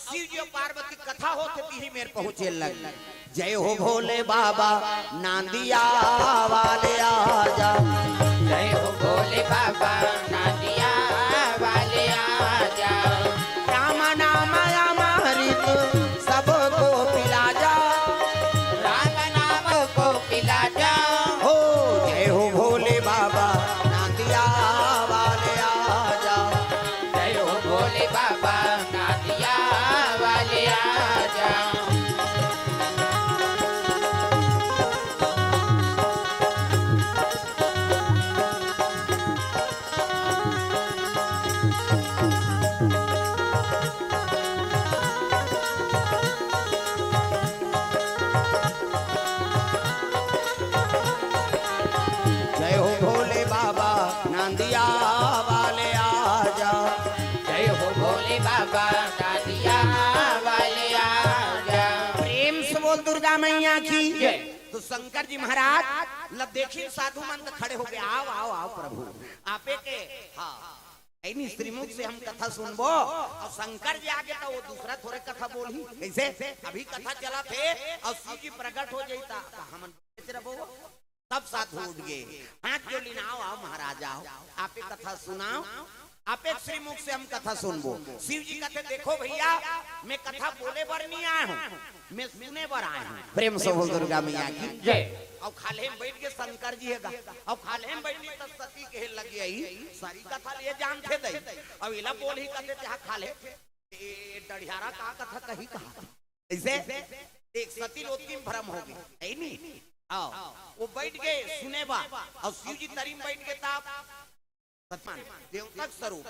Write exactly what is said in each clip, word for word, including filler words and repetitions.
शिव जी अउ पार्वती कथा होत हे, तिही मेर पहुँचे लग। जय हो भोले बाबा, नांदिया वाले आजा। जय हो भोले बाबा, नांदिया वाले आजा। राम नाम अमृत सबको पिला जा। राम नाम को पिला जा। हो, जय हो भोले बाबा, नांदिया वाले आजा। जय हो भोले बाबा, नांदिया वाले आजा। जय हो भोले बाबा, नांदिया वाले आजा। जय हो भोले बाबा, नांदिया वाले आजा। प्रेम से बोल दुर्गा मैया की। जय। तो शंकर जी महाराज ला देखिन साधु मन त खड़े हो गए, "आओ, आओ, आओ प्रभु, आपे के, हाँ, ऐनी श्रीमुख से हम कथा सुनबो।" अउ शंकर जी आगे त वो दूसरा थोरे कथा बोलही। कैसे? अभी कथा चलत हे अउ शिव जी प्रगट हो जाई त, त हमन बेच रबो। सब साधु उठ गए, हाथ जोड़ लिन, "आओ, आओ महाराज, आओ, आपे कथा सुनाओ, आपे श्रीमुख से हम कथा सुनबो।" शिव जी कहते, "देखो भैया, मैं कथा बोले बर नहीं आया हूँ, मैं सुने बर आया हूँ।" प्रेम से बोल दुर्गा मैया की। जय। अउ खाल्हे में बैठ के शंकर जी हे गा, अउ खाल्हे में बैठ के त सती कहे लगी, "आई सारी कथा ले जानथे दई, अउ इला बोलही कहते ते हा खाल्हे, ए डढ़ियारा का कथा कही कहा।" ऐसे एक सती लोग की भ्रम हो गई, है नी? आओ, वो बैठ गए सुने बा, अउ शिव जी तरी में बैठ के ता सतमान देवता के स्वरूप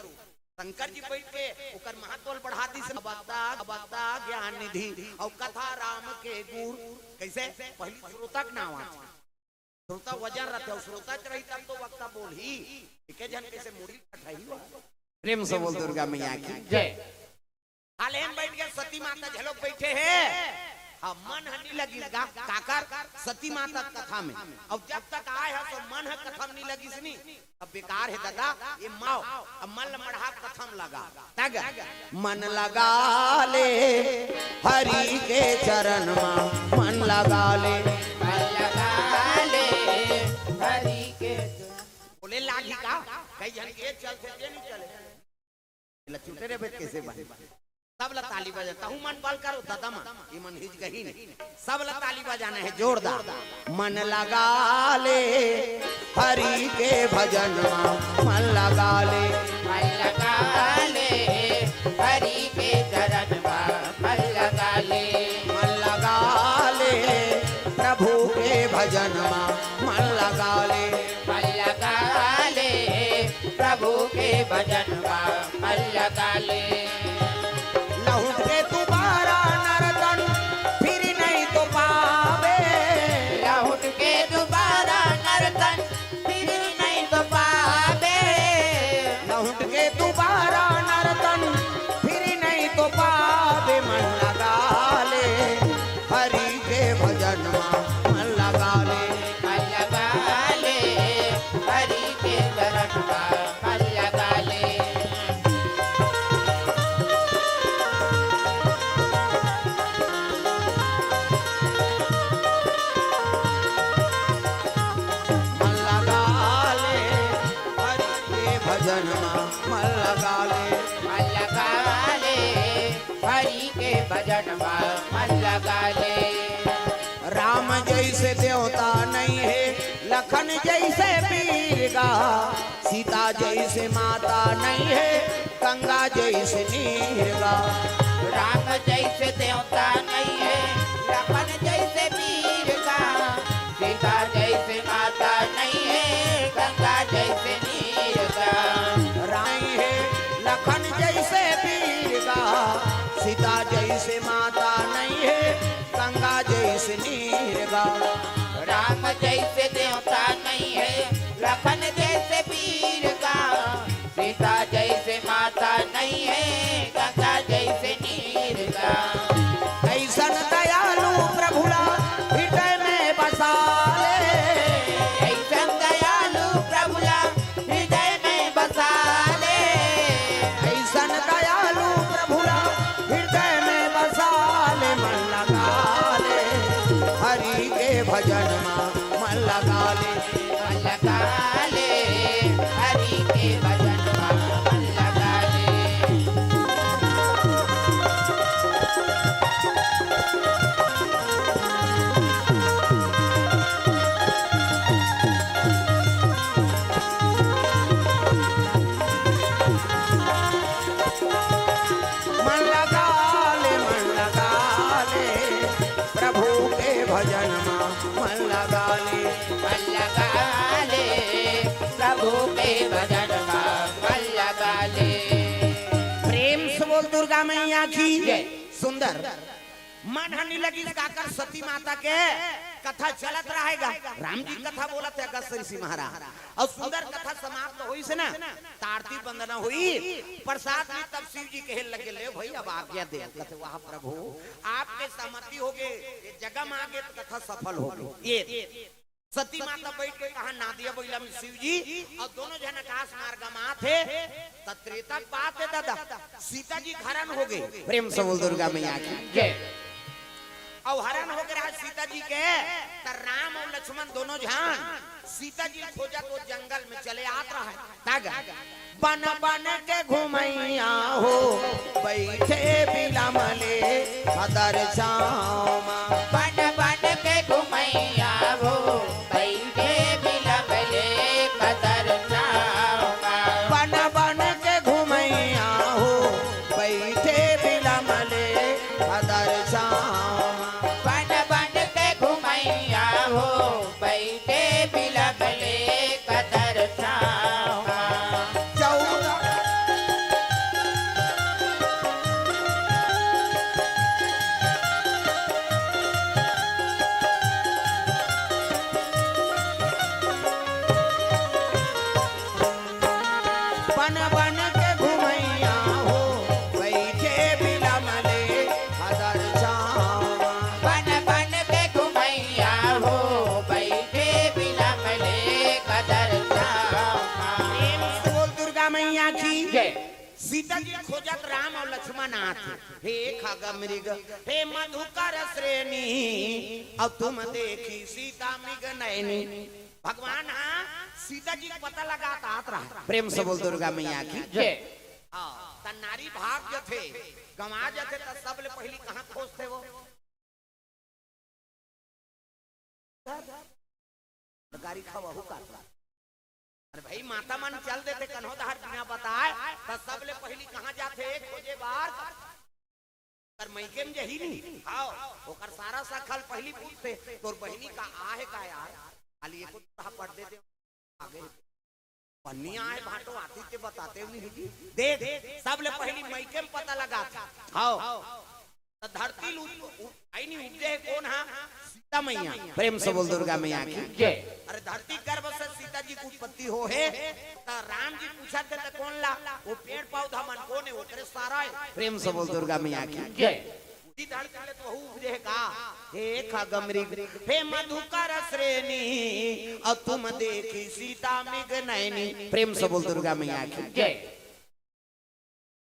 शंकर जी बैठ के ओकर महत्व ल बढ़ा दिस। बता, बता ज्ञान निधि अउ कथा राम के गुर। कैसे? पहली श्रोता के नाम आथे। श्रोता वजन रथे, अउ श्रोता च रही तब तो वक्ता बोलही। एके झन कैसे मुड़ी कटही हो? प्रेम से बोल दुर्गा मैया की। जय। खाल्हे में बैठ के सती माता झलक बैठे हे। हाँ, मन ह नी लगिस गा, काकर सती माता कथा में। अउ जब तक आए ह तो मन ह कथा में नी लगिस नी, अब बेकार हे दादा, ये माओ, अब मन ल मढ़ा कथा में लगा। तग मन लगा ले हरि के चरण मा, मन लगा ले। मन लगा ले हरि के चरण। बोले लागी का? कई झन के चलथे, जे नी चले। एला चुटे रे बेट, कैसे बा? सब ला ताली बजा, तहू मन बल करो, ददमा, ये मन हिच गही नहीं। सब ला ताली बजाना है, जोरदार। मन लगा ले हरि के भजन मा, मन लगा ले। मन लगा ले हरि के चरण मा, मन लगा ले। मन लगा ले प्रभु के भजन मा, मन लगा ले। मन लगा ले प्रभु के भजन मा, मन लगा ले। लहुट के दोबारा नरतन फिर नहीं तो पावे। लहुट के दोबारा नरतन फिर नहीं तो पावे। लहुट के दोबारा नरतन फिर नहीं तो पावे। मन लगा ले हरि के भजन मा, मन लगा ले। मन लगा ले हरि के चरण मा, मन लगा ले। मन लगा ले हरि के भजन मा, मन लगा ले। मन लगा ले हरि के भजन मा, मन लगा ले। राम जैसे देवता नहीं है, लखन जैसे वीर गा, सीता जैसे माता नहीं है, गंगा जैसे नीर गा। राम जैसे देवता नहीं है, लखन जैसे वीर गा, सीता जैसे माता नहीं है, गंगा जैसे नीर गा। राम है लखन जैसे वीर गा, सीता जैसे माता नहीं है, गंगा जैसे नीर गा। राम जैसे देवता नहीं है, लखन जैसे वीर गा, सीता जैसे माता नहीं है, गंगा जैसे नीर गा। ऐसन दयालु प्रभु ला हृदय में बसा ले। ऐसन दयालु प्रभु ला हृदय में बसा ले। ऐसन दयालु प्रभु ला हृदय तोके भजन का बल्ला बाले। प्रेम से बोल दुर्गा मैया की जय। सुंदर। मन ह नी लगिस काकर सती माता के कथा चलत रहेगा। राम जी कथा बोलत हे अगस्त ऋषि महाराज। अउ सुंदर कथा समाप्त होइस ना, त आरती वंदना होई, प्रसाद में तब शिव जी कहे लगे, "ले भई, अब आज्ञा दे।" कथे, "वाह प्रभु, आपके सहमति होगे, ये जगह म आगे त कथा सफल होगे।" ये सती माता बइठ के कहा, "नादिया बइला में शिव जी," अउ दोनों झन आकाश मार्ग म आथे। त त्रेता के बात हे दादा, सीता जी के हरन होगे। प्रेम से बोल दुर्गा मैया की जय। अउ हरन होगे रहे सीता जी के, त राम अउ लक्ष्मण दोनों झन सीता जी खोजत ओ जंगल में चले आत रहे। तागा बन बन के घुमैया हो, बइठे बिलम ले खदर छाँव मा। बन बन के घुमैया हो, बइठे बिलम ले खदर छाँव मा। बन बन के घुमैया हो, बइठे बिलम ले खदर छाँव मा। बन बन के घुमैया हो, बइठे बिलम ले खदर छाँव मा। चौदह बन बन के घुमैया हो, बइठे बिलम ले खदर छाँव मा। बन बन के घुमैया हो, बइठे बिलम ले खदर छाँव मा। प्रेम से बोल दुर्गा मैया की जय। सीता जी खोजत राम अउ लक्ष्मण आथे। हे खग मृग, हे मधुकर श्रेणी, अउ तुम देखी सीता मृग नैनी। भगवान ह सीता जी के पता लगात आत रहा। प्रेम से बोल दुर्गा मैया की जय। हाँ, त नारी भाग जथे, गंवा जथे, त सबले पहिली कहाँ खोजथे वो? गारी खवहू काटला। अरे भई, माता मन चल देथे कन्हो डहर बिना बताए, त सबले पहिली कहाँ जाथे खोजे बर? ओकर मइके म जही नी। हाव, ओकर सारा सकल पहिली पूछथे, "तोर बहिनी का आहे का यार?" खाली एको दूसरा पढ़ देते, आगे। पन्नी आहे भाटो आती ते बताते नहीं जी। देख, सबले पहिली मइके म पता लगाथे। हाव। त धरती ल उप-, उप-, आई नी उपजे हे कोन हा? सीता मैया। प्रेम से बोल दुर्गा मैया की जय। अरे धरती गर्भ से सीता जी के उत्पत्ति हो हे, त राम जी पूछत हे त कोन ला? वो पेड़ पौधा मन कोन हे? ओकरे सारा हे। प्रेम से बोल दुर्गा मैया की जय। ई धरती ले तो हू उपजे हे का? हे खग मृग, हे मधुकर श्रेणी, अउ तुम देखी सीता मृग नैनी। प्रेम से बोल दुर्गा मैया की जय।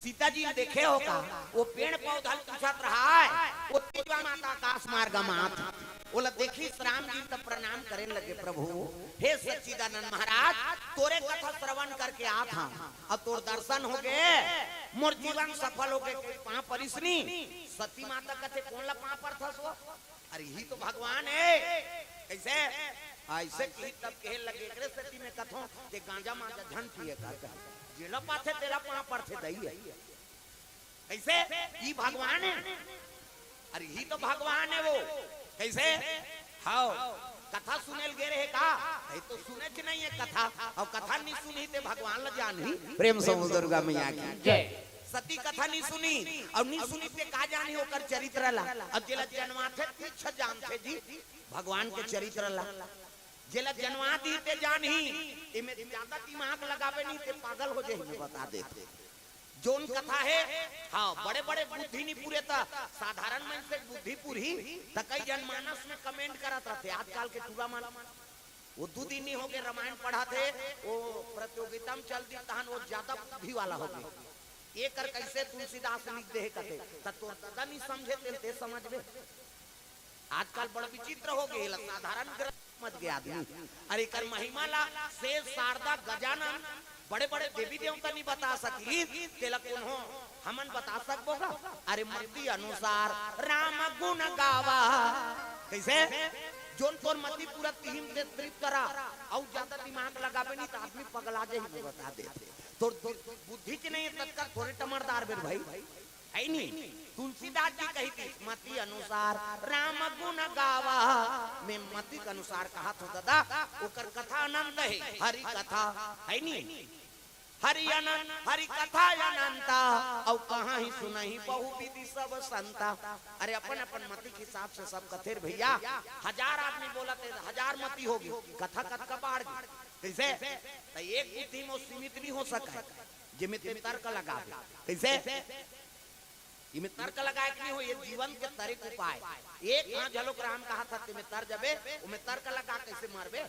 सीता जी देखे हो का? वो पेड़ पौधा ल पूछत रहा है, वो तीजवा माता आकाश मार्ग म आत, ओला देखिस राम जी त प्रणाम करे लगे, "प्रभु, हे सच्चिदानंद महाराज, तोरे कथा श्रवण करके आत हँव, अब तोर दर्शन होगे, मोर जीवन सफल होगे," कहि पाँव परिस नी। सती माता कथे, "कोन ला पाँव परथस वो?" अरे, इही तो भगवान हे। कइसे? अइसे किही तब कहे लगे, एकरे सेती मैं कथों के गांजा मांजा झन पिए कर। जेला पाथे तेला पाँव परथे दई हे। कइसे? ई भगवान हे। अरे, इही तो भगवान हे वो। कइसे? हाव। कथा सुने ल गे रहे का? ये तो सुनेच नहीं हे कथा। अउ कथा नी सुनही ते भगवान ला जानही। प्रेम से बोल दुर्गा मैया की जय। सती कथा नी सुनी, अउ नी सुनी ते का जानही ओकर चरित्र ला। अब जेला जनवाथे तीछ जानथे जी, भगवान के चरित्र ला। जेला जनवा दी ते जानही, एमे ज्यादा दिमाग लगावे नहीं ते पागल हो जाही, मैं बता देत। जोन कथा हे, हाँ, बड़े-बड़े बुद्धि नहीं पूरे त साधारण मन से बुद्धि पूरही, त कई जनमानस में comment करत रहथे, आजकल के टूरा मन। वो दू दिन नहीं होगे रामायण पढ़त हे, वो प्रतियोगिता में चल दी तहन वो ज्यादा बुद्धि वाला होगे। एकर कइसे तुलसीदास लिख दे हे कथे, त तोर ददा नहीं समझे तेल ते समझबे। आजकल बड़ विचित्र होगे, एला साधारण ग्रंथ समझ गे आदमी। अरे एकर महिमा ला शेष शारदा गजानन बड़े-बड़े देवी देवता नहीं बता सकी, तेला कोनो हमन बता सकबो का? अरे मति अनुसार राम गुण गावा। कइसे? जोन तोर मति पूरा तिहिम से तृप्त करा, अउ ज्यादा दिमाग लगाबे नहीं त आदमी पगला जाही, मैं बता देत। तोर दु-, बुद्धि के नहीं ततका थोरे टमरदार बेर भाई। है नी? तुलसीदास जी कहितिस, "मति अनुसार राम गुण गावा।" मैं मति के अनुसार कहत हों दादा, ओकर कथा अनंत हे, हरि कथा, है नी? हरि अनंत, हरि कथा अनंता, अउ कहाहीं सुनहीं बहु विधि सब संता। अरे अपन अपन मति के हिसाब से सब कथे रे भइया, हजार आदमी बोलत हे, हजार मति होगे, कथा कतका बाढ़गे। कइसे? त एक बुद्धि म सीमित नइ हो सकय, जेमे ते तर्क लगाबे। कइसे? इमे तर्क लगाय के नइ हो, ये जीवन के तरे के उपाय। एक हाथ झलोक राम कहाथस, तेमे तर जबे, ओमे तर्क लगा कइसे मरबे?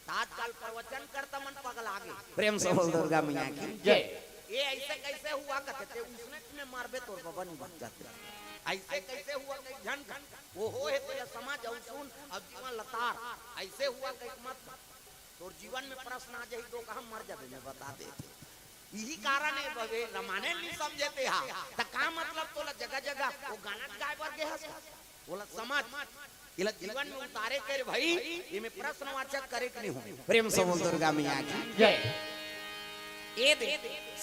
त आजकल प्रवचनकर्ता मन पगलागे। प्रेम से बोल दुर्गा मैया की जय। ये अइसे कइसे हुआ कथे, ते उसने में मरबे, तोर बबा नइ बच जाते। अइसे कइसे हुआ कहि झन कह, वो हो हे तेला समझ अउ सुन अउ जीवन ल तार। अइसे हुआ कहि मत कह। तोर जीवन में प्रश्न आ जाही, तो कहा मर जाबे, मैं बता देत हों। इही कारण हे बबे, रमाने नइ समझे ते हा। त का मतलब तोला जगह जगह वो गाना गाय बर गे हस का? ओला समझ, एला जीवन में उतारे के रे भई, एमे प्रश्नवाचक करे के नइ हो। प्रेम से बोल दुर्गा मैया की जय। ए दे,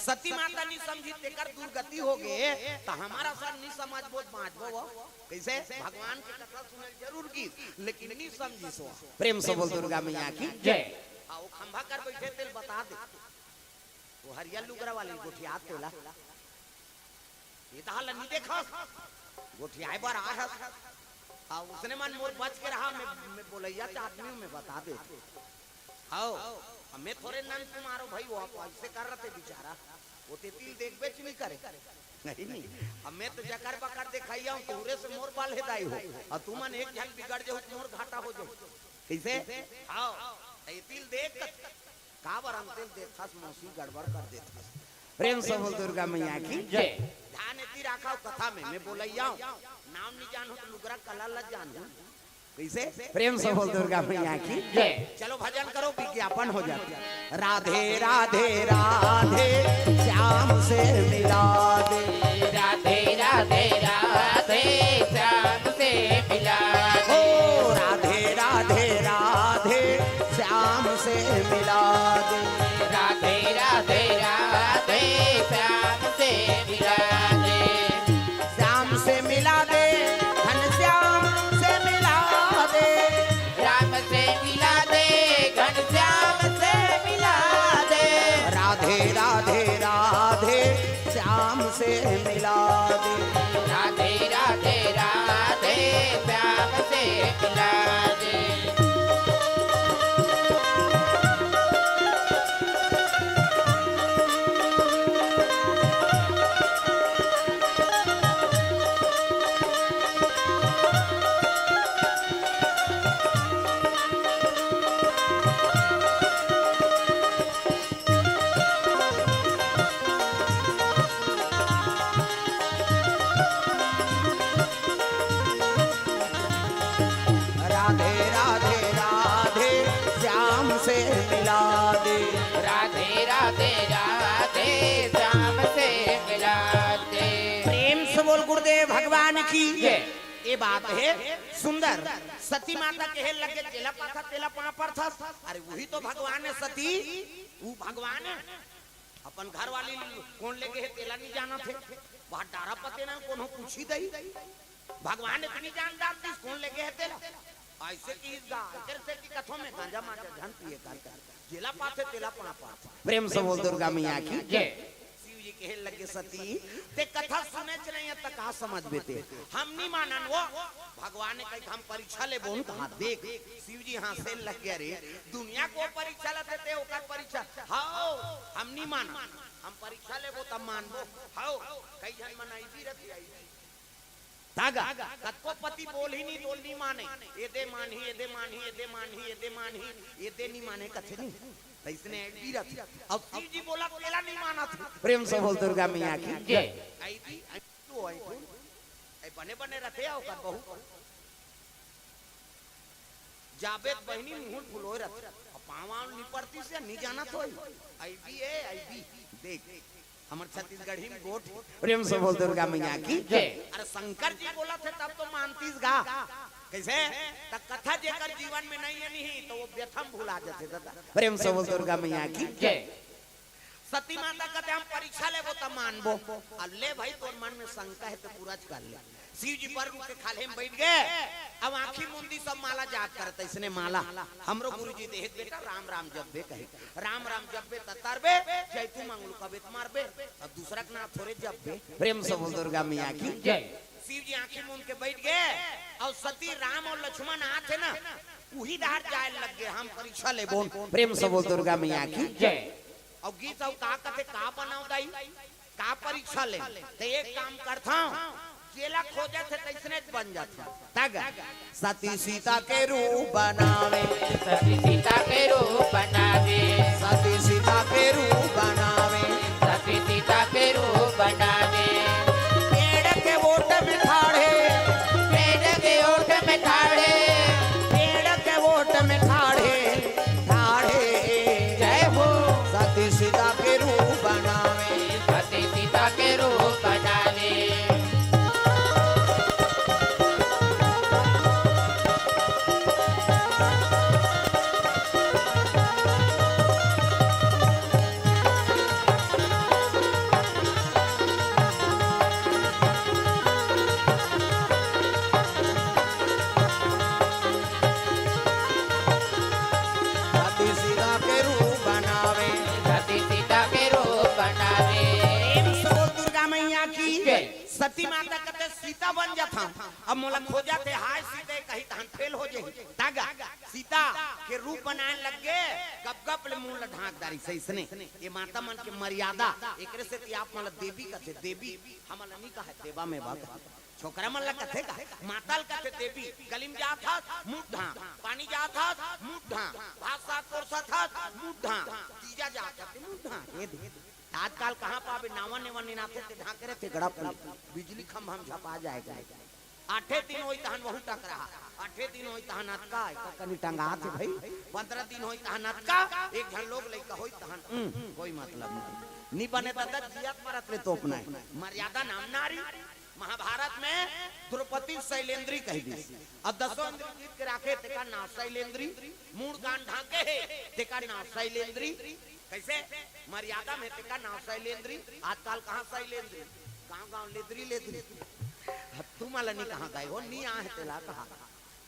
सती माता नइ समझिस, तेकर दुर्गति होगे, त हमर असन नइ समझबो त बाँचबो वो। कइसे? भगवान के कथा सुने जरूर गिस, लेकिन नइ समझिस वो। प्रेम से बोल दुर्गा मैया की जय। हाँ, वो खंभा कर बइठे तेला बता दे। वो हरियर लुगरा वाली गोठियात तेला। ये दहा ल नइ देखस। गोठियाय बर आय हस। हाँ, उसने मन मोर बच के रहा, मैं, मैं बोलइया च आदमी हूँ, मैं बता देत हों। हाँ, अब मैं थोरे नंद कुमार हों भई, वो अइसे कर रथे बिचारा। वो ते तिल देखबेच नइ करे। नहीं, नहीं। अब मैं तो जकर बकर देखइया हूँ, तोरे से मोर बल हे दाई हो। अउ तुमन एक झन बिगड़ जाहू त मोर घाटा हो जाहू। कइसे? हाँ, त ये तिल देख, काबर अंतेल देखथस मौसी, गड़बड़ कर देथस। प्रेम से बोल दुर्गा मैया की जय। ध्यान एती राखव कथा में, मैं बोलइया हूँ। नाम नइ जानहूँ त लुगरा कला ल जानहूँ। कइसे? प्रेम से बोल दुर्गा मैया की जय। चलो भजन करो, विज्ञापन हो जात। राधे राधे राधे, श्याम से मिला दे। राधे राधे राधे, श्याम से मिला दे। ओ राधे राधे राधे, श्याम से मिला दे। राधे राधे राधे, श्याम से मिला दे। श्याम से मिला दे, घनश्याम से मिला दे। राम से मिला दे, घनश्याम से मिला दे। राधे राधे राधे, श्याम से मिला दे। राधे राधे राधे, श्याम से मिला दे। राधे राधे राधे, श्याम से मिला दे। राधे राधे राधे, श्याम से मिला दे। प्रेम से बोल गुरुदेव भगवान की। ये। ये बात हे सुंदर। सती माता कहे लगे, "जेला पाथस तेला पाँव परथस।" अरे वही तो भगवान हे सती, वो भगवान हे। अपन घर वाली कोन लेगे हे तेला नइ जानत हे। वहाँ डारा पते ना कोनो पूछी दई। भगवान इतनी जानदार दिस, कोन लेगे हे तेला। अइसे किहिस गा, एकर सेती कथों में गांजा मांजा झन पिए कर कर। जेला पाथे तेला पाँव परथे। प्रेम से बोल दुर्गा मैया की जय। शिव जी कहे लगे, "सती, ते कथा सुनेच नइ हस त का समझबे ते? हम नइ मानन वो।" भगवान हे कहिके हम परीक्षा लेबो न कहा, देख। शिव जी हाँसे लगे, "अरे, दुनिया के परीक्षा लेथे ते ओकर परीक्षा।" हाँ, हम नइ मानन। हम परीक्षा लेबो तब मानबो। हव, कई झन मन अइबी रथे, अइबी। तागा, कतको पति बोलही नहीं, तोला नइ माने। एदे मानही, एदे मानही, एदे मानही, एदे मानही, एदे नइ माने कथे नहीं। अइसने अइबी रथे। अब शिव जी बोलथे तेला नइ मानथे। प्रेम से बोल दुर्गा मैया की जय। अइबी, अइबी तो अइबी। अइ बने बने रथे, ओकर बहू। जाबे त बहिनी मुँह फुलोय रथे। अब पाँव नइ परतिस या नइ जानत होही। अइबी ए, अइबी। देख, हमर छत्तीसगढ़ी में गोठ। प्रेम से बोल दुर्गा मैया की जय। अरे शंकर जी बोलथे तब तो मानतिस गा। कइसे? त कथा जेकर जीवन में नइ हे नहीं, त वो व्यथा म भुला जाथे दादा। प्रेम से बोल दुर्गा मैया की जय। सती माता कथे, "हम परीक्षा लेबो त मानबो।" अब ले भाई, तोर मन में शंका हे त पूरा कर ले। शिव जी पर रुख के खाल्हे में बइठ गे, अब आँखी मुंदी सब माला जाप करत, अइसने माला हमरो गुरुजी देहे त बेटा, "राम राम जपबे," कहे, "राम राम जपबे त तरबे, जय तू मंगलू कबे त मरबे, अब दूसरा के नाम थोरे जपबे।" प्रेम से बोल दुर्गा मैया की जय। शिव जी आँखी मूंद के बइठ गे, अउ सती राम अउ लक्ष्मण आथे ना, उही डहर जाए लग गे, "हम परीक्षा लेबो।" प्रेम से बोल दुर्गा मैया की जय। अउ गीत अउ का कथे, "का बनाव दाई, का परीक्षा ले?" त एक काम करथंव, जेला खोजत हे तइसने बन जाथे। तग सती सीता के रूप बनावे। सती सीता के रूप बनावे। सती सीता के रूप बनावे। सती सीता के रूप बनावे। पेड़ के ओट में ठाढ़े। पेड़ के ओट में ठाढ़े। पेड़ के ओट में ठाढ़े, ठाढ़े। जय हो। सती सीता के रूप बनावे। सती सीता के रूप बनावे। सती सीता के रूप बनावे। सती सीता के रूप बनावे। प्रेम से बोल दुर्गा मैया की जय। सती माता कथे, "सीता बन जाथंव, अब मोला खोजत हे, हाय सीते कही तहन फेल हो जाही।" तग सीता के रूप बनाए लग गे, गप गप ले मुंह ल ढांक डारिस। अइसने ये माता मन के मर्यादा, एकरे सेती आप मन ल देवी कथे, देवी, हमन ल नी कहे देवा में बा। छोकरा मन ल कथे का? माता ल कथे देवी। गली म जात हस, मुंह ढांक, पानी जात हस, मुंह ढांक, भात साग परोसत हस, मुंह ढांक, तीजा जात हस, मुंह ढांक, ये दे। आजकल कहाँ पाबे, नावा नेवा निनाथे ते ढांके रथे गड़प ले। बिजली खंभा म झपा जाए गा। आठे दिन होई तहन वहू टकरा, आठे दिन होई तहन अतका, एकर कनी टंगात हे भाई। पंद्रह दिन होई तहन अतका, एक झन लोग लइका होई तहन, उम, कोई मतलब नहीं। नी बने त दस जियत मरत ले तोपना हे। मर्यादा नाम नारी। महाभारत में द्रौपदी शैलेंद्री कहि दिस। अब दसों इंद्री जीत के राखे, तेकर नाव शैलेंद्री। मूड़ कान ढांके हे, तेकर नाव शैलेंद्री। कइसे? मर्यादा में तेकर नाव शैलेंद्री। आजकल कहाँ शैलेंद्री? गांव गांव लेदरी लेदरी। अब तुमन ल नी कहा गए हो, नी आहे तेला कहा।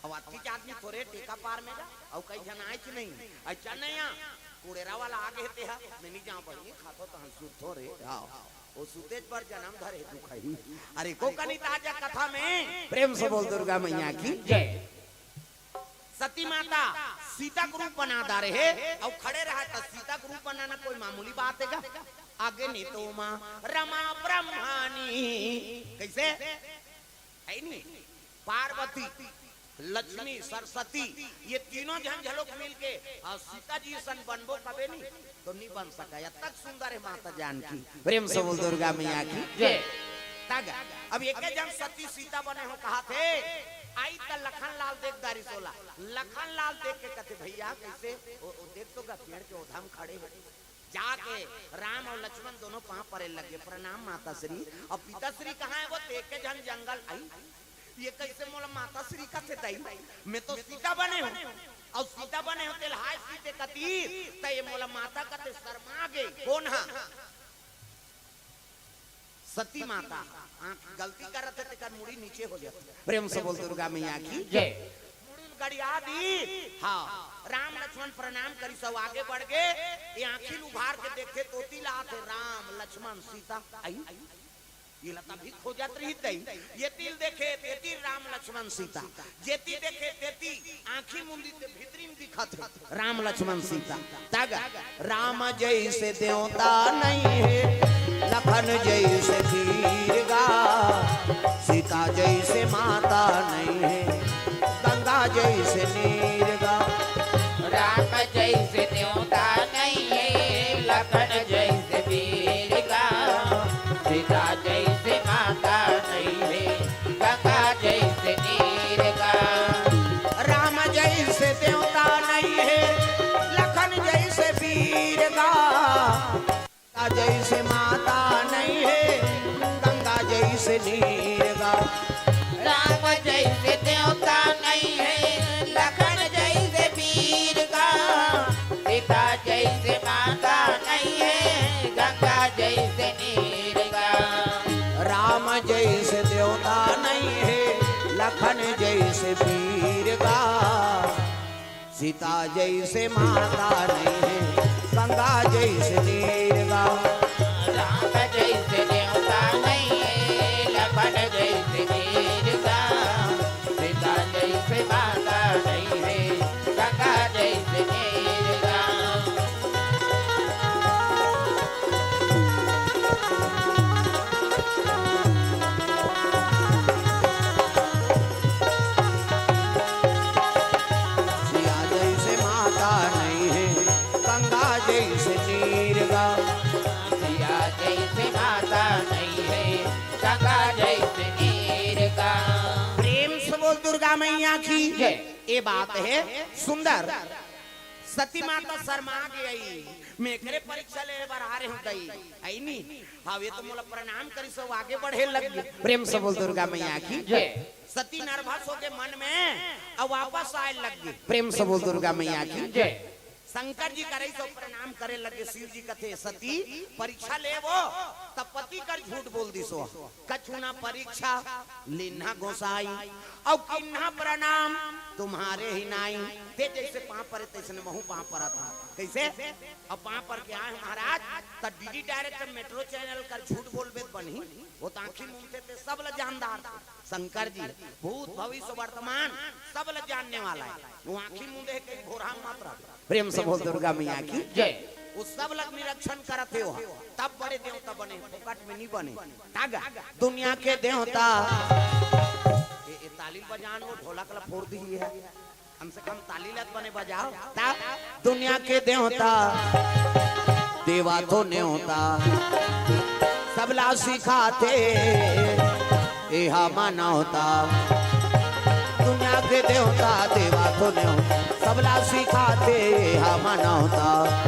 अब अतकीच आदमी थोरे टेका पार में जा, अउ कई झन आएच नहीं। अच्छा नहीं आ, कुड़ेरा वाला आगे हे तेहा, मैं नी जांव बहिनी, खाथों तहन सुतथों रे। आओ। ओ सुतेच बर जनम धरे दुखही। अरे को कनी ताजा कथा में। प्रेम से बोल दुर्गा मैया की जय। सती माता सीता के रूप बना डारे हे, अउ खड़े रहा त सीता के रूप बनाना कोई मामूली बात हे का? आगे नी तो माँ रमा ब्रह्मानी। कइसे? हे नी? पार्वती, लक्ष्मी, सरस्वती, ये तीनों झन झलोक मिल के अउ सीता जी सन बनबो कबे नी, तो नी बन सका। अतक सुंदर हे माता जानकी। प्रेम से बोल दुर्गा मैया की जय। तग अब एके झन सती सीता बने हों कहाथे, आई त लखन लाल देख डारिस ओला। लखन लाल देख के कथे, "भइया कइसे?" ओ, ओ देख तो गा पेड़ के ओधा म खड़े हे। जाके राम अउ लक्ष्मण दोनों पांव परे लग गे, "प्रणाम माता श्री।" अउ पिता श्री कहाँ हे वो? ते एके झन जंगल आई। ये कइसे मोला माता श्री कथे दाई? मैं तो सीता बने हों। अउ सीता बने हों तेला हाय सीते कती, त ये मोला माता कथे, शर्मा गे। कोन हा? सती माता। आँख गलती करत हे, तेकर मुड़ी नीचे हो जाथे। प्रेम से बोल दुर्गा मैया की जय। मुड़ी ल गड़िया दिस। हाँ, राम लक्ष्मण प्रणाम करिस अउ आगे बढ़ गे। ये आँखी ल उभार के देखथे, तोती ला आथे राम लक्ष्मण सीता। आई, ये ला तभी खोजत रही तई। ये ती ल देखे, तेती राम लक्ष्मण सीता। जेती देखे तेती, आँखी मुंदी ते भीतरी म दिखत हे राम लक्ष्मण सीता। तग राम जइसे देवता नइ हे, लखन जइसे वीर गा। सीता जइसे माता नइ हे, गंगा जइसे नीर गा। राम जइसे देवता नइ हे, लखन जइसे वीर गा। सीता जइसे माता नइ हे, गंगा जइसे नीर गा। राम जइसे देवता नइ हे, लखन जइसे वीर गा। सीता जइसे माता नइ हे, गंगा जइसे नीर गा। राम जइसे देवता नइ हे, लखन जइसे वीर गा। सीता जइसे माता नइ हे, जइसे देवता नइ हे, लखन जइसे वीर गा। सीता जइसे माता नइ हे, गंगा जइसे वीर गा। राम जइसे देवता नइ हे, लखन जइसे वीर गा। सीता जइसे माता नइ हे, गंगा जइसे वीर गा। सिया जइसे माता नइ हे, गंगा जइसे वीर गा। सिया जइसे माता नइ हे, गंगा जइसे वीर गा। प्रेम से बोल दुर्गा मैया की। जय। ये बात हे सुंदर। सती माता शर्मा गे अई, मैं एकरे परीक्षा लेहे बर आ रहे हूँ दई, अई नी? हाँ, ये तो मोला प्रणाम करिस अउ आगे बढ़े लग गे। प्रेम से बोल दुर्गा मैया की। जय। सती nervous होके मन में अउ वापस आए लग गे। प्रेम से बोल दुर्गा मैया की। जय। शंकर जी करे सो प्रणाम करे लगे, शिव जी कथे, "सती, परीक्षा लेवो।" तब पति कर झूठ बोल दिस ओ, "कछु ना परीक्षा, लीन्हा गोसाई, अउ कीन्हा प्रणाम, तुम्हारे ही नाई।" ते जइसे पाँव परे तइसने महूँ पाँव परत हँव। कइसे? अब पाँव पर के आए महाराज, त DD direct Metro channel कर झूठ बोलबे त बनही, ओ त आँखी मूंदथे ते सब ल जानदार। शंकर जी, भूत, भविष्य, वर्तमान, सब ल जानने वाला हे। ओ आँखी मूंदे हे, कहीं भोरहा मत रह। प्रेम से बोल दुर्गा मैया की। जय। ओ सब ल निरीक्षण करत हे ओ, तब बड़े देवता बने, फोकट में नहीं बने। तागा, दुनिया के देवता। ए, ए, ताली बजान, ओ ढोलक ला फोड़ दिही हे। कम से कम ताली ला त बने बजाव। ता दुनिया के देवता, देवा तो नेवता, सबला सिखाथे, एहा मानवता। दुनिया के देवता, देवा तो नेवता, सबला सिखाथे, एहा मानवता।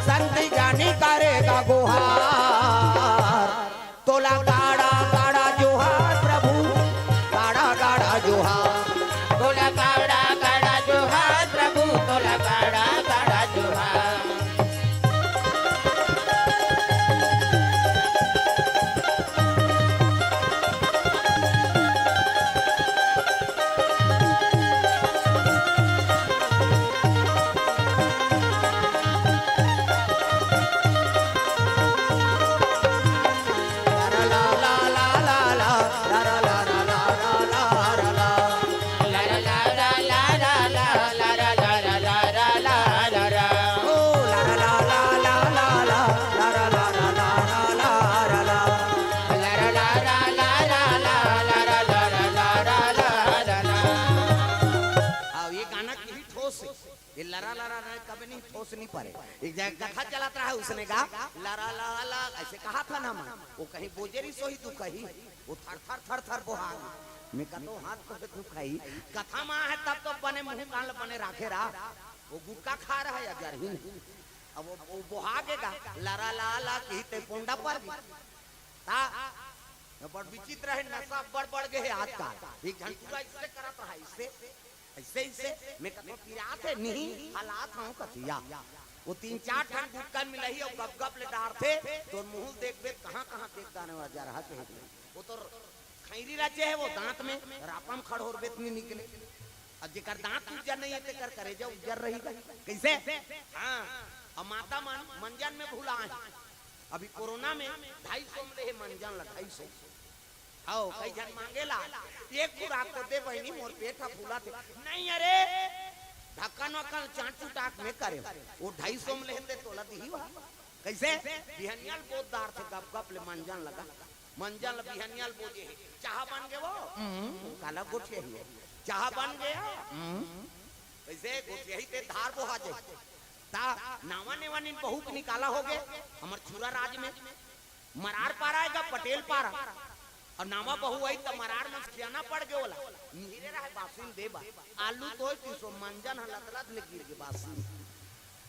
संत ज्ञानी करेगा गुहार, तोला गाड़ा गाड़ा जोहार प्रभु, गाड़ा गाड़ा जोहार। तोला गाड़ा गाड़ा जोहार प्रभु, तोला गाड़ा गाड़ा जोहार। अब ये गाना की ठोस हे। ये लरा लरा ना कभी नहीं ठोस नहीं परे। एक जगह कथा चलत रहा, उसने गा, "लरा ला ला", ऐसे कहा था ना मैं। वो कहीं बोजेरी सोही दुखही, वो थर थर थर थर बोहा। मैं कहता हूँ, "हाथ तो दुखही।" कथा माँ है तब तो बने मुंह कान ल बने राखे रहा। वो गुटखा खा रहा है या जरही नहीं। अब वो, वो बोहा के गा, "लरा ला ला" की ते पोंडा पर भी। ता, ये बड़ विचित्र है, नशा बड़ बढ़ गए है आजकल। एक झन पूरा इससे करत रहा, इससे, ऐसे, ऐसे, मैं कहता हूँ, "पिरात है?" "नहीं, हलात हूँ," कथिया। वो तीन चार ठन गुटखा मिलही अउ गप गप ले डारथे, तो मुंह देखबे, कहाँ कहाँ देख दाने वाला जा रहा के। वो तो खैरी रचे है, वो दांत में रापम खड़ोरबे त नहीं निकले। अब जेकर दांत उज्जर नहीं है, तेकर करेजा उज्जर रही। कैसे? हाँ, अब माता मन मंजन में भुला है। अभी कोरोना में ढाई सौ में लेहे मंजन ला, ढाई सौ। हव, कई झन मांगेला, "एक खुराक तो दे बहिनी, मोर पेट ह फूलत हे।" "नहीं अरे, ढक्कन वक्कन चाट चुटाक में करे, वो ढाई सौ में लेहे ते तोला दिही वह।" कैसे? बिहनिया ल बोज डारथे गप गप ले मंजन लगा। मंजन ल बिहनिया ल बोजे हे, "चाहा बन गे वो?" "हम्म।" "काला गोठियाही हो?" "चाहा बन गया?" "हम्म।" कैसे? गोठियाही ते धार बोहा जाए। ता नावा नेवा नीन बहू के निकाला हो गे, हमर छुरा राज में। मरार पारा आएगा, पटेल पारा। अउ नावा बहू आई त मरार मन खियाना पड़ गे ओला। निहरे रहे बासिन देबा। आलू तोय तीसो मंजन ह लतलत ले गिर गे बासिन।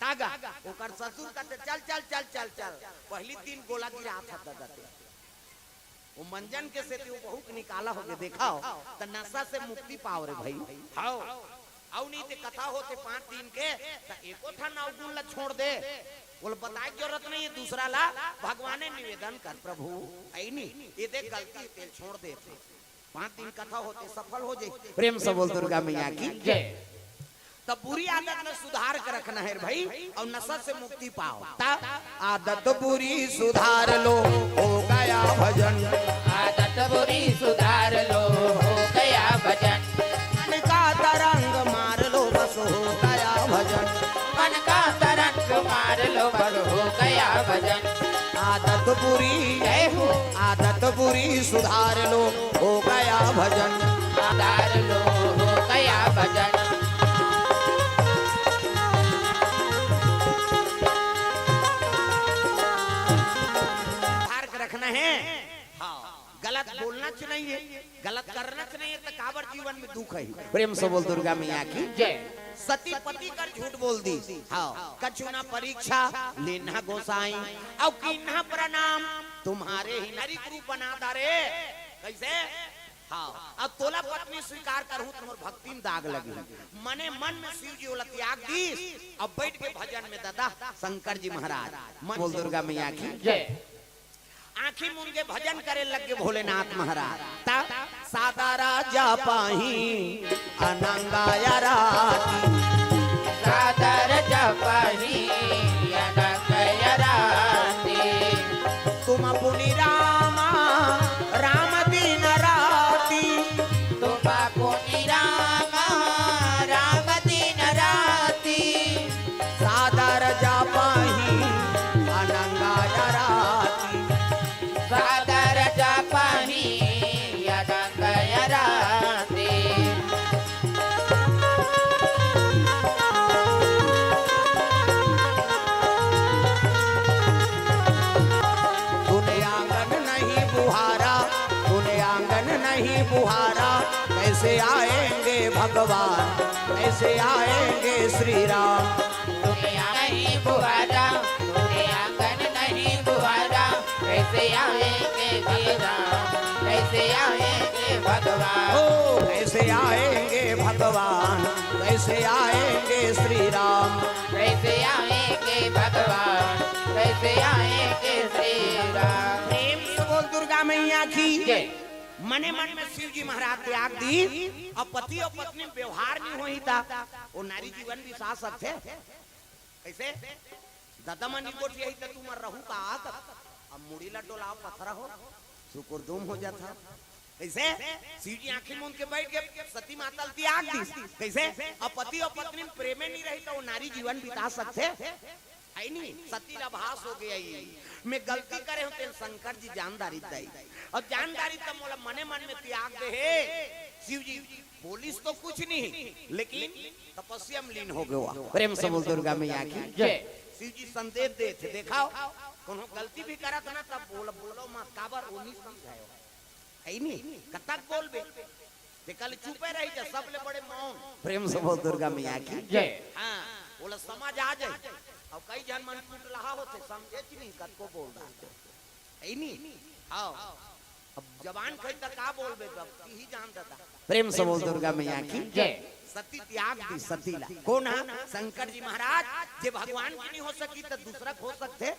तागा, ओकर ससुर कथे, "चल, चल, चल, चल, चल।" पहली तीन गोला गिरा था ददा ते। वो मंजन के सेती वो बहू के निकाला हो गे, देखा हो, त नशा से मुक्ति पाव रे भाई। हाव। अउ नहीं ते कथा होते पांच दिन के, त एको ठन अवगुण ला छोड़ दे। ओला बताए के जरूरत नहीं है, दूसरा ला भगवाने निवेदन कर, "प्रभु, ऐ नी, ये देख गलती हे, तेल छोड़ दे।" पांच दिन कथा होथे, सफल हो जाही। प्रेम से बोल दुर्गा मैया की जय। त बुरी आदत ला सुधार के रखना हे भाई, अउ नशा से मुक्ति पाओ। त आदत बुरी सुधार लो, हो गया भजन। आदत बुरी सुधार लो, हो गया भजन। मन का तरंग मार लो, बस हो गया भजन। मन का तरंग मार लो, बस हो गया भजन। आदत बुरी, जय हो। आदत बुरी सुधार लो, हो गया भजन। सुधार लो, हो गया भजन। सुधार के रखना हे। हाँ, गलत बोलना च नहीं हे, गलत करना च नहीं हे, त काबर जीवन में दुख हे? प्रेम से बोल दुर्गा मैया की जय। सती पति कर झूठ बोल दिस, हाँ, कछु ना परीक्षा लीन्हा गोसाई, अउ कीन्हा प्रणाम तुम्हारे ही। नारी के रूप बना डारे, कइसे? हाँ, अब तोला पत्नी स्वीकार करहूं त मोर भक्ति में दाग लगही। मने मन में शिव जी ओला त्याग दिस, अब बइठ गे भजन में दादा शंकर जी महाराज। मन बोल दुर्गा मैया की जय। आंखी मूंद के भजन करे लग गे भोलेनाथ महाराज। त सादा राजा पाही अनंगाया राती। सादा राजा पाही अनंगाया राती। तुम पुनि रामा राम दिन राती। तुम पुनि रामा राम दिन राती। सादा राजा पाही अनंगाया राती। सादा राजा पाही अनंगाया राती। तूने आंगन नहीं बुहारा, तूने आंगन नहीं बुहारा, कैसे आएंगे भगवान, कैसे आएंगे श्री राम? तूने आंगन नहीं बुहारा, तूने आंगन नहीं बुहारा, कैसे आएंगे श्री राम? कैसे आएंगे भगवान? ओ, कैसे आएंगे भगवान, कैसे आएंगे श्री राम? कैसे आएंगे भगवान, कैसे आएंगे श्री राम? प्रेम से बोल दुर्गा मैया की जय। मने मन में शिव जी महाराज त्याग दिस, अब पति अउ पत्नी में व्यवहार नहीं होही त ओ नारी जीवन बिता सकथे? कइसे? ददा मन गोठियाही त तुमन रहू का? अब मुड़ी ला डोलाव पथरा हो, सुकुर दुम हो जाथा। कइसे? शिव जी आंखी मूंद के बइठ गे, सती माता ल त्याग दिस। कइसे? अब पति अउ पत्नी में प्रेमे नहीं रही त ओ नारी जीवन बिता सकथे? हे नी, सती ला भास हो गे, मैं गलती करे हंव, तेन शंकर जी जानदारी दई। अब जानदारी त मोला मने मन में त्याग दे हे। शिव जी बोलिस तो कुछ नहीं, लेकिन तपस्या में लीन हो गे। प्रेम से बोल दुर्गा मैया की जय। शिव जी संदेश देथे, देखव, कोनो गलती भी करत ना, तब बोल, बोलो मत, काबर ओ नहीं समझायो। हे नी, कतक बोलबे? तेकर ले चुपे रही जा, सबले बड़े मौन। प्रेम से बोल दुर्गा मैया की जय। हाँ, ओला समझ आ जाही। अब कई झन मन टुटलहा होथे, समझेच नहीं, कतको बोल डारथे। हे नी? आओ। अब जबान खई त का बोलबे, तब की ही जान दादा। प्रेम से बोल दुर्गा मैया की जय। सती त्याग दिस, सती ला। कोन हा? शंकर जी महाराज। जे भगवान के नहीं हो सकिस त दूसरा के हो सकथे?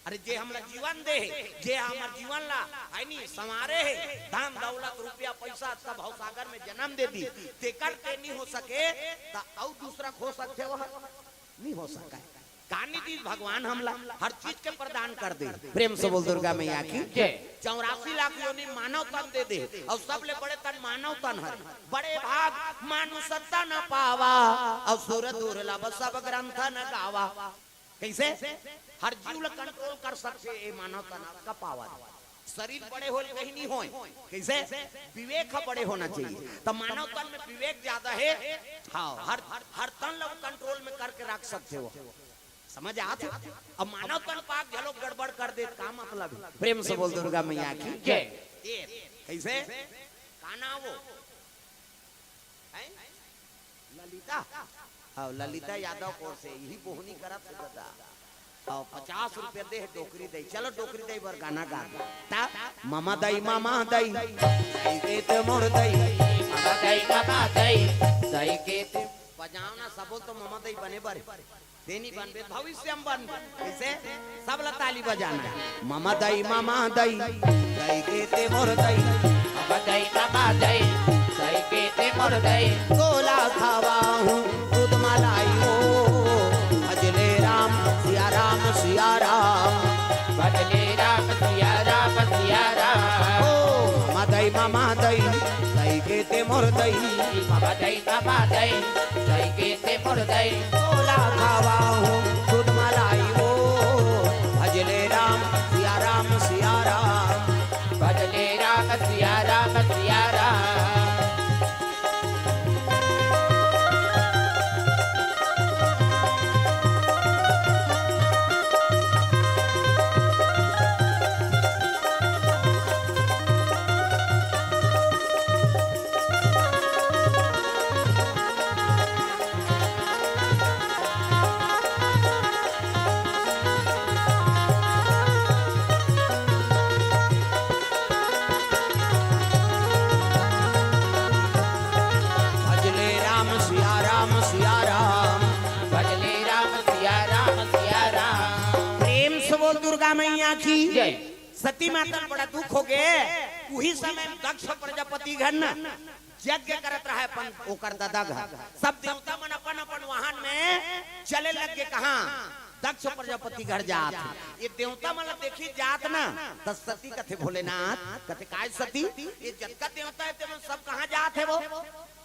अरे, जे हमला जीवन दे हे, जे हमर जीवन ला, हे नी, संवारे हे, धन दौलत, रुपया, पइसा, सब भवसागर में जनम दे दिस, तेकर के नहीं हो सके, त अउ दूसरा के हो सकथे? ओह नहीं हो सकय। का नहीं दिस भगवान हमला? हर चीज के प्रदान कर दे। प्रेम से बोल दुर्गा मैया की जय। चौरासी लाख योनि मानव तन दे दे, अउ सबले बड़े तन मानव तन हरे। बड़े भाग मानुष तन पावा, अउ सुर दुर्लभ सब ग्रंथ न गावा। कइसे? हर जीव ला कंट्रोल कर सकथे ए मानव तन का पावर। शरीर बड़े होय कहीं नहीं होय। कइसे? विवेक ह बड़े होना चाहिए। त मानव तन में विवेक ज्यादा हे। हाँ, हर, हर तन ला कंट्रोल में करके रख सकथे ओ। समझ आथे? अब मानव तन पाके घलो गड़बड़ कर दे, का मतलब हे? प्रेम से बोल दुर्गा मैया की जय। ए, कइसे? का नाम वो? हैं? ललिता? हाँ, ललिता यादव कोन से? इही बोहनी करत हे दादा। हाँ, पचास रुपया दे, डोकरी दई। चलो, डोकरी दई बर गाना गा दे। त ममा दई, ममा दई, दई के ते मोर दई। ममा दई, ममा दई, दई के ते बजाओ ना, सबो तो ममा दई बने बर। तेनी बनबे, भविष्य म बनबे। कइसे? सब ला ताली बजाना हे। ममा दई, ममा दई, दई के ते मोर दई। ममा दई, ममा दई, दई के ते मोर दई। तोला खवाहूँ दूध मलाई हो, भजले राम, सिया राम, सिया राम। भजले राम, सिया राम, सिया राम। ओ, ममा दई, ममा दई, दई के ते मोर दई। ममा दई, ममा दई, दई के ते मोर दई। तोला खवाहूँ दूध मलाई हो, भजले राम, सिया राम, सिया राम। भजले राम, सिया राम, सिया राम। भजले राम सिया राम सिया राम। भजले राम सिया राम सिया राम। प्रेम से बोल दुर्गा मैया की जय। सती माता ल बड़ा दुख होगे। उही समय म दक्ष प्रजापति घर न यज्ञ करत रहय अपन ओकर ददा घर। सब देवता मन अपन अपन वाहन म चले लग गे। कहाँ? दक्ष प्रजापति घर जात हे। ये देवता मन ल देखिस जात न, त सती कथे, भोलेनाथ कथे, "काय सती, ये जतका देवता हे तेमन सब कहाँ जात हे वो?"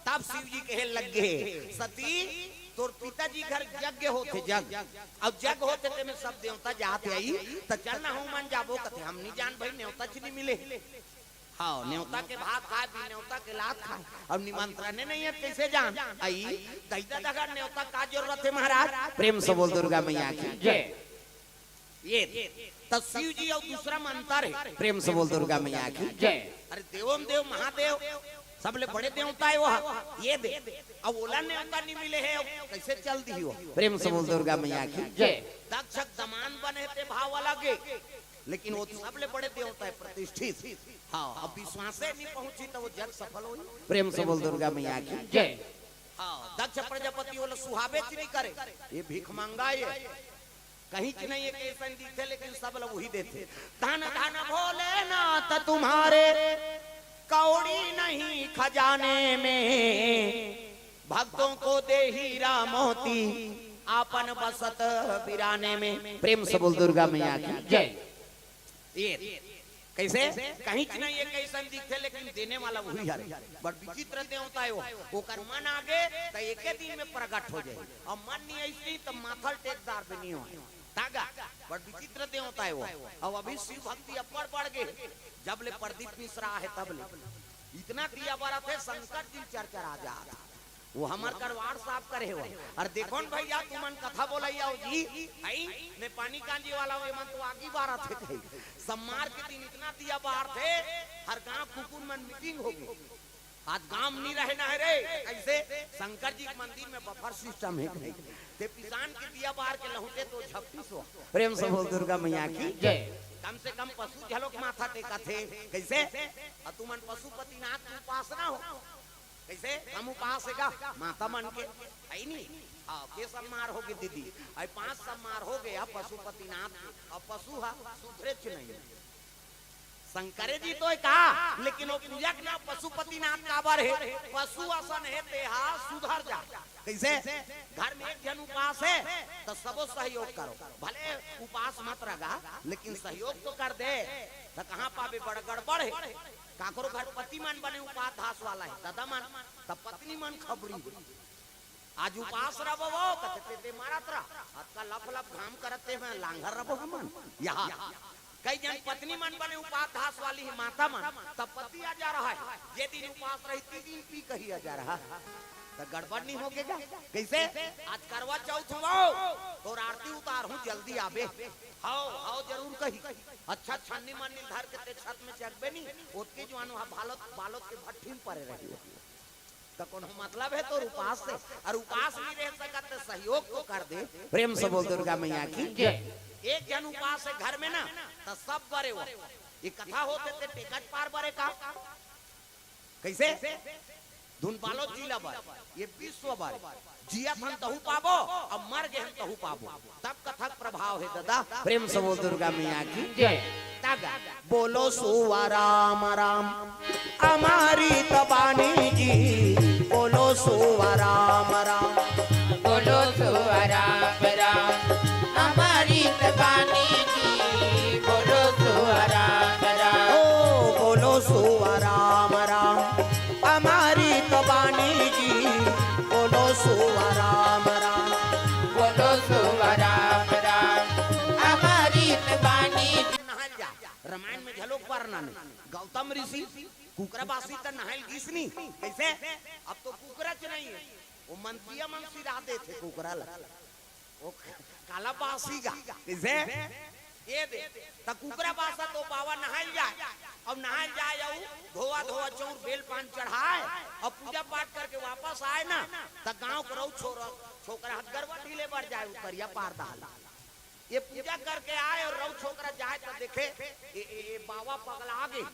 तब शिव जी कहे लग गे, "सती, तोर पिताजी घर यज्ञ होथे, जग, अउ जग होथे तेमे सब देवता जात हे, आई त चल ना, हमन जाबो।" कथे, "हम नी जान भई, नेवता च नी मिले।" हाँ, नेवता के भात खाय, बिन नेवता के लात खाय। अब निमंत्रणे नइ हे, कइसे जान? अई, दई ददा घर नेवता का जरूरत हे महाराज? प्रेम से बोल दुर्गा मैया की जय। ये, त शिव जी अउ दूसरा मंतर हे। प्रेम से बोल दुर्गा मैया की जय। अरे देवम देव महादेव, सबले बड़े देवता हे वो। ये दे, अब ओला नेवता नइ मिले हे, अब कइसे चल दिही वो? प्रेम से बोल दुर्गा मैया की जय। दक्ष दमान बने ते भाव अलग हे, लेकिन वो सबले बड़े देवता हे, प्रतिष्ठित। हाँ, अब विश्वासे नइ पहुंची त वो जग सफल होही? प्रेम से बोल दुर्गा मैया की जय। हाँ, दक्ष प्रजापति ओला सुहाबेच नइ करे, ये भीख मंगा ये। कहीं च नइ हे कइसन दिखथे, लेकिन सब ला उही देथे। धन धन भोलेनाथ तुम्हारे, कौड़ी नहीं खजाने में, भक्तों को दे हीरा मोती, आपन बसत बिराने में। प्रेम से बोल दुर्गा मैया की जय। ये कइसे? कहीं च नइ हे कइसन दिखथे, लेकिन देने वाला उही हरे। बड़ विचित्र देवता हे वो। ओकर मन आगे त एके दिन म प्रगट हो जाही, अउ मन नइ अइस त माथा ल टेक डारबे, नइ होय। तागा, बड़ विचित्र देवता हे वो। अउ अभी शिव भक्ति अब्बड़ बढ़ गे, जब ले प्रदीप मिश्रा आहे तब ले। इतना दिया बरत हे, शंकर जी चरचरा जात। वो हमर करवार साफ करे हो। अउ देखो न भइया, तुमन कथा बोलइया हो जी, हई, ने पानी कांजी वाला हो, एमन तो आगी बारत हे कही। सम्मार के दिन इतना दिया बारथे, हर गांव कुकुर मन मीटिंग होगे। आज गांव नइ रहे ना हे रे, कइसे? शंकर जी के मंदिर म बफर सिस्टम हे कही। ते पिसान के दिया बार के लहुटे तो झपटी सो। प्रेम से बोल दुर्गा मैया की जय। कम से कम पशु घलोक माथा टेकथे, कइसे? अउ तुमन पशुपतिनाथ के उपासना हो। कइसे? हम उपास हे गा, माता मन के, हई नी? हाँ, के सम्मार होगे दीदी? अई पांच सम्मार होगे, अब पशुपतिनाथ के, अब पशु ह सुधरेच नइ। शंकरे जी तो हे का, लेकिन वो पूजा के नाम पशुपतिनाथ काबर हे? पशु असन हे, तेहा सुधर जा। कइसे? घर म एक झन उपास हे, त सबो सहयोग करो, भले उपास मत रह गा, लेकिन सहयोग तो कर दे। त कहाँ पाबे, बड़ गड़बड़ हे। काकरो घर पति मन बने उपास धास वाला हे, ददा मन, त पत्नी मन खबरी हे। आज उपास रबो वो, कथे ते, ते मरत रह, अतका लफ लफ घाम करत ते में लांघर रबो हमन। यहाँ कई झन पत्नी मन बने उपास धास वाली हे, माता मन, त पति आ जा रहा हे, जे दिन उपास रही, ती दिन पी कही आ जा रहा हे। त गड़बड़ नइ होगे गा? कइसे? आज करवा चौथ हो, तोर आरती उतारहूं, जल्दी आबे। हव, हव, जरूर कही। अच्छा, छन्नी मन्नी धर के ते छत म चघबे नी, ओतके जुआन वहाँ बालोत, बालोत के भट्ठी म परे रही। त कोनो मतलब हे तोर उपास से? अउ उपास नइ रह सकत, त सहयोग तो कर दे। प्रेम से बोल दुर्गा मैया की जय। एक झन उपास हे घर म ना, त सब बरे हो। ये कथा होथे ते टेकच पार बरे का? कइसे? धुन पालो जिला बर, ये विश्व बर। जियत हन तहू पाबो, अब मर गे हन तहू पाबो। तब कथा के प्रभाव हे ददा। प्रेम से बोल दुर्गा मैया की। जय। तब बोलो सुवा राम राम, अमृत बानी की। बोलो सुवा राम राम। बोलो सुवा राम राम, अमृत बानी की। बोलो सुवा राम राम। ओ बोलो सुवा राम राम, अमृत बानी की। बोलो सुवा राम राम। बोलो सुवा राम राम, अमृत बानी की। नहाय जा, रामायण में घलोक वर्णन हे। गौतम ऋषि कुकरा बासी त नहायल गिस नी। कइसे? अब तो कुकरा च नइ हे, वो मंत्रिया मन सिरा देथे कुकरा ला। वो काला बासी गा। कइसे? ये दे, त कुकरा बासा तो बावा नहायल जाय, अब नहायल जाय, अउ धोवा धोवा चौर बेल पान चढ़ाय, अब पूजा पाठ करके वापस आय ना, त गांव के रउ छोरा, छोकरा हत गरवा ढीले बर जाय, उतरिया पार दहाल। ये पूजा करके आय अउ रउ छोकरा जाय त देखे, ए, ए, ए बावा पगला गे।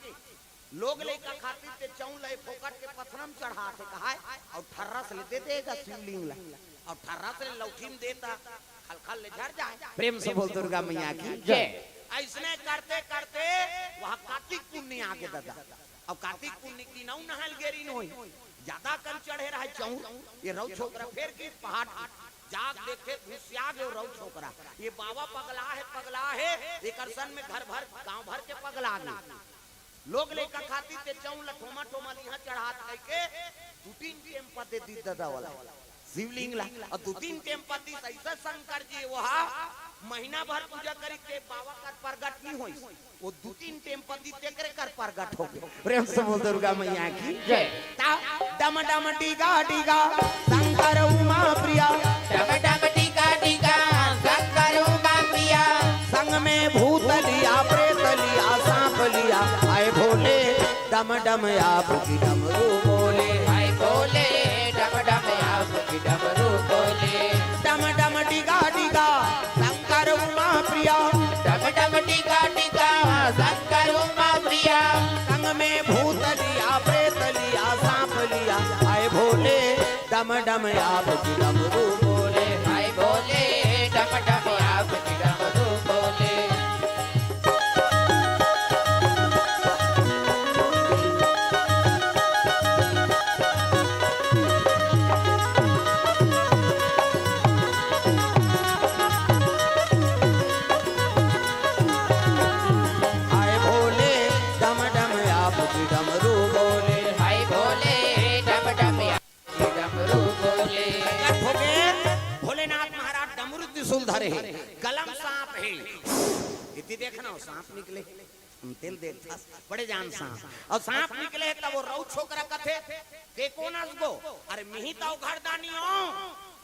लोग लइका खातिर ते चौल ल फोकट के पथरा म चढ़ाथे कहाय, अउ ठर्रस ले दे देगा शिवलिंग ला, अउ ठर्रस ले लौठी म देता, खलखल ले झर जाय। प्रेम से बोल दुर्गा मैया की। जय। अइसने करते करते वहाँ कार्तिक पुन्नी आगे ददा। अब कार्तिक पुन्नी के दिन अउ नहायल गे रिहिन होही, जादा कन चढ़े रहय चौर, ये रउ छोकरा फेर गिस पहाड़, जाग देखे घुसिया गे रउ छोकरा। ये बावा पगला हे, पगला हे, एकर सन में घर भर, गांव भर के पगला गे। लोग लइका खातिर ते चौल ल ठोमा ठोमा लिहा चढ़ात कहिके दू तीन टेम पदे दिस ददा वाला शिवलिंग ला। अउ दू तीन टेम पदे दिस, अइसा शंकर जी वहा महीना भर पूजा करिस ते बावा कर परगट नइ होइस। वो दू तीन टेम पदे दिस तेकरे कर परगट होगे। प्रेम से बोल दुर्गा मैया की। जय। ता डम डम डीगा डीगा शंकर उमा प्रिया। डम डम डीगा डीगा शंकर उमा प्रिया। संग में भूत लिया, प्रेत लिया, सांप लिया, आय भोले। डम डम आपकी डमरू बोले। आय भोले, डम डम आपकी डमरू बोले। डम डम डीगा डीगा शंकर उमा प्रिया। डम डम डीगा डीगा शंकर उमा प्रिया। संग में भूत लिया, प्रेत लिया, सांप लिया, आय भोले। डम डम आपकी डमरू बोले। आय भोले, डम डम आपकी डमरू बोले। आय भोले, डम डम आपकी डमरू बोले। आय भोले, डम डम आपकी डमरू बोले। प्रकट होगे भोलेनाथ महाराज डमरू त्रिशूल धरे हे, गला म सांप हे। इति देखना हो, सांप निकले। तेला देखथस, बड़े जान सांप। अउ सांप निकले हे, तब वो रउ छोकरा कथे, "ते कोन अस गो?" "अरे, मिही त अउ घरदानी हो,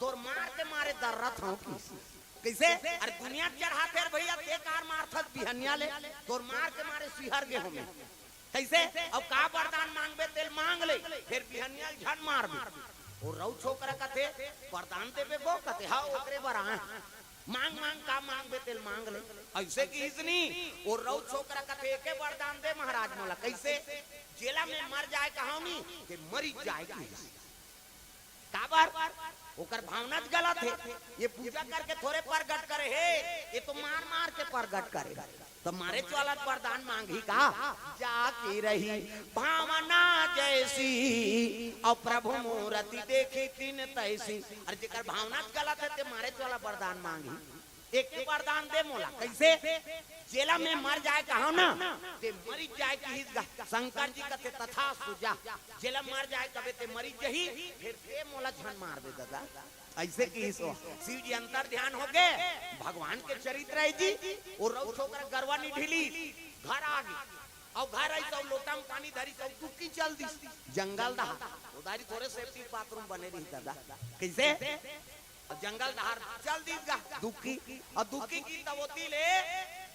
तोर मार के मारे दर्रत हंव कि।" कइसे? "अरे, दुनिया चढ़ाथे रे भइया, ते काबर मारथस बिहनिया ले, तोर मार के मारे सिहर गे हों मैं।" कइसे? "अब का बरदान मांगबे, तेला मांग ले, फेर बिहनिया ले झन मारबे।" वो रउ छोकरा कथे, "बरदान देबे गो?" कथे, "हव, ओकरे बर आए हंव।" मांग मांग, का मांगबे तेला मांग ले। अइसे किहिस नी, वो रउ छोकरा कथे, "एके बरदान दे महाराज मोला।" कइसे? "जेला मैं मर जाय कहंव नी, ते मरिच जाय," किहिस। काबर? ओकर भावना च गलत हे। ये पूजा करके थोरे परगट करे हे, ये तो मार मार के परगट करे। त मारेच वाला बरदान मांगही का? "जाकी रही भावना जैसी, अउ प्रभु मूरति देखी तिन तैसी।" अरे जेकर भावना गलत हे, ते मारेच वाला बरदान मांगही। एके बरदान दे मोला। कइसे? "जेला मैं मर जाय कहंव ना, ते मरिच जाय किहिस गा।" शंकर जी कथे, "तथास्तु, जा।" जेला मर जाय कबे ते मरिच जही, फेर ते मोला झन मारबे ददा। अइसे किहिस ओ। शिव जी अंतर ध्यान होगे, भगवान के चरित्र हे जी। वो रउ छोकरा गरवा नइ ढिलिस, घर आगे। अउ घर आइस अउ लोटा म पानी धरिस अउ दुक्की चल दिस। जंगल डहर, ओ दारी थोरे safety bathroom बने रिहिस ददा। कइसे? अउ जंगल डहर चल दिस गा दुक्की। अउ दुक्की गिस त ओती ले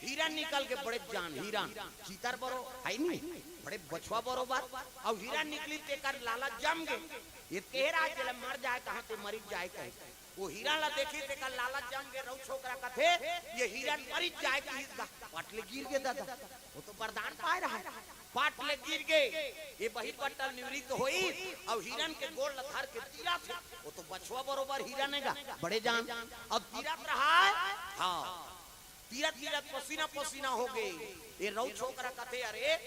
हिरन निकल गे, बड़े जान हिरन। चितर बरो हे नी, बड़े बछवा बरोबर। अउ हिरन निकलिस तेकर लालच जम गे। ये तेरा जेला मर जाय कहंव ते मरिच जाय कहे। वो हिरन ला देखिस तेकर लालच जम गे, रउ छोकरा कथे, "ये हिरन मरिच जाय किहिस गा।" पट ले गिर गे ददा। वो तो बरदान पाय रहय। पाट ले गिर गे, ये बहिर बट्टल निवृत्त होई, अउ हिरन के गोड़ ल धर के तीरत हे, वो तो बछवा बरोबर हिरन हे गा, बड़े जान, अब तीरत रहा है, हाँ, तीरत तीरत पसीना पसीना हो गे, ये रउ छोकरा कथे, अरे,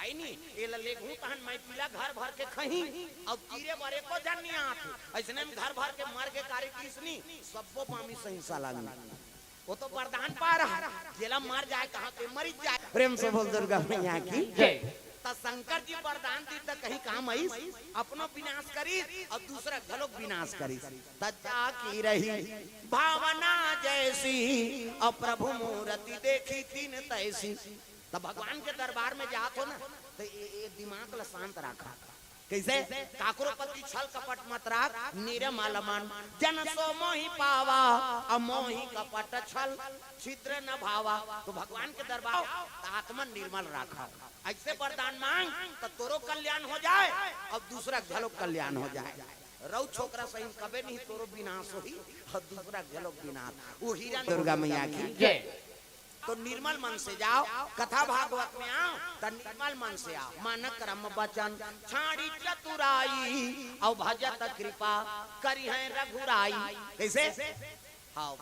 है नी, ये ल लेगहूं तहन मैं पीला घर भर के खही, अब तीरे बर एको झन नी आत, अइसने में घर भर के मर गे कारे किसनी, सब्बो पामी सही सलामी। वो तो वरदान पा रहा, जेला मर जाए कहा के मरिच जाए। प्रेम से बोल दुर्गा मैया की। जय। त शंकर जी वरदान दी त कहीं काम आइस, अपनो विनाश करिस अउ दूसरा घलोक विनाश करिस। त जा की रही भावना जैसी, अउ प्रभु मूरति देखी तिन तैसी। त भगवान के दरबार में जात हो ना, त ये, ये दिमाग ला शांत रखा। कइसे? काकरो प्रति छल कपट मत राख, निर्मल मन जन सो मोहि पावा, अउ मोहि कपट छल छिद्र न भावा। त भगवान के दरबार त आत्मा निर्मल राखा। अइसे वरदान मांग त तोरो कल्याण हो जाए अउ दूसरा घलोक कल्याण हो जाए। रउ छोकरा सही कबे नहीं तोरो विनाश होही अउ दूसरा घलोक विनाश। वो हिरन दुर्गा मैया की। जय। तो निर्मल मन से जाओ, कथा भागवत में आओ, त निर्मल मन से आओ। मन क्रम वचन छाड़ी चतुराई, अउ भजत कृपा करिहैं रघुराई। कइसे? हाँ,